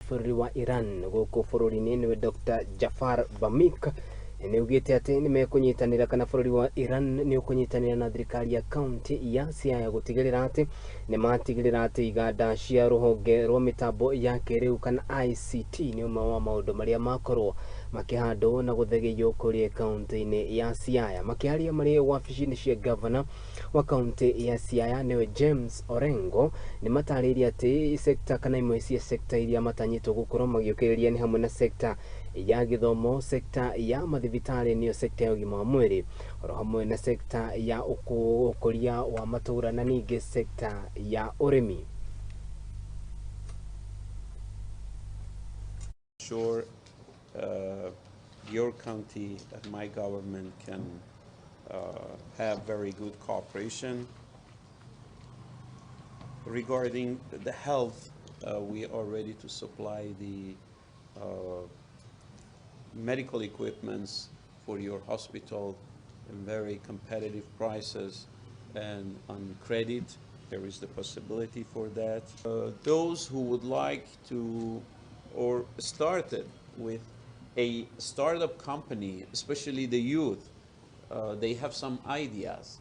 bũrũri wa Iran gũkũ bũrũri-inĩ nĩwe Dr. Jafar Bamik nĩ augĩte atĩ nĩ mekũnyitanĩra kana bũrũri wa Iran nĩ ũkũnyitanĩra na thirikari ya kaunti ya Siaya gũtigĩrĩra atĩ nĩ matigĩrĩra atĩ iganda cia rũhonge rwa mĩtambo ya kĩrĩu kana ICT nĩ ũmwe wa maũndũ marĩa makorwo makĩhandwo na gũthegeio kũrĩa kaunti-inĩ ya Siaya. Makĩaria marĩ wabici-inĩ cia gavana wa kaunti ya Siaya nĩwe James Orengo nĩ matarĩirie atĩ sekta kana imwe cia sekta iria matanyĩtwo gũkorwo magĩũkĩrĩria nĩ hamwe na sekta ya gĩthomo, sekta ya mathibitarĩ nĩyo sekta ya ũgima wa mwĩrĩ oro hamwe na sekta ya ũkũria wa matũra na ningĩ sekta ya ũrĩmi. Sure, your county and my government can have very good cooperation. Regarding the health, we are ready to supply the medical equipments for your hospital in very competitive prices and on credit. There is the possibility for that. Those who would like to or started with a startup company, especially the youth, they have some ideas.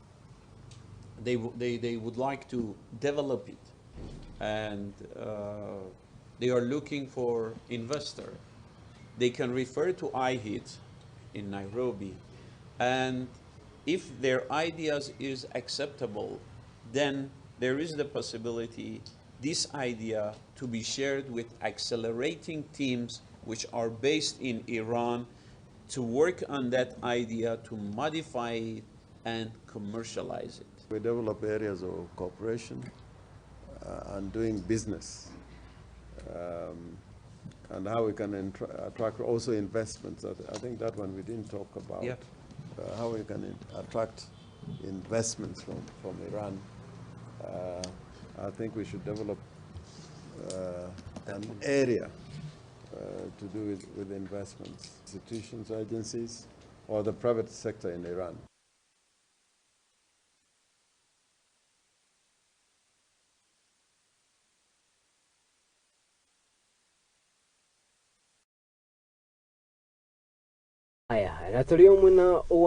They would like to develop it, and they are looking for investor. They can refer to IHIT in Nairobi, and if their ideas is acceptable, then there is the possibility this idea to be shared with accelerating teams which are based in Iran to work on that idea, to modify it and commercialize it. We develop areas of cooperation and doing business, and how we can attract also investments. I think that one we didn't talk about. Yeah. How we can attract investments from Iran. I think we should develop an area to do with investments, institutions, agencies, or the private sector in Iran. Haya, na tũrĩ o mwena wa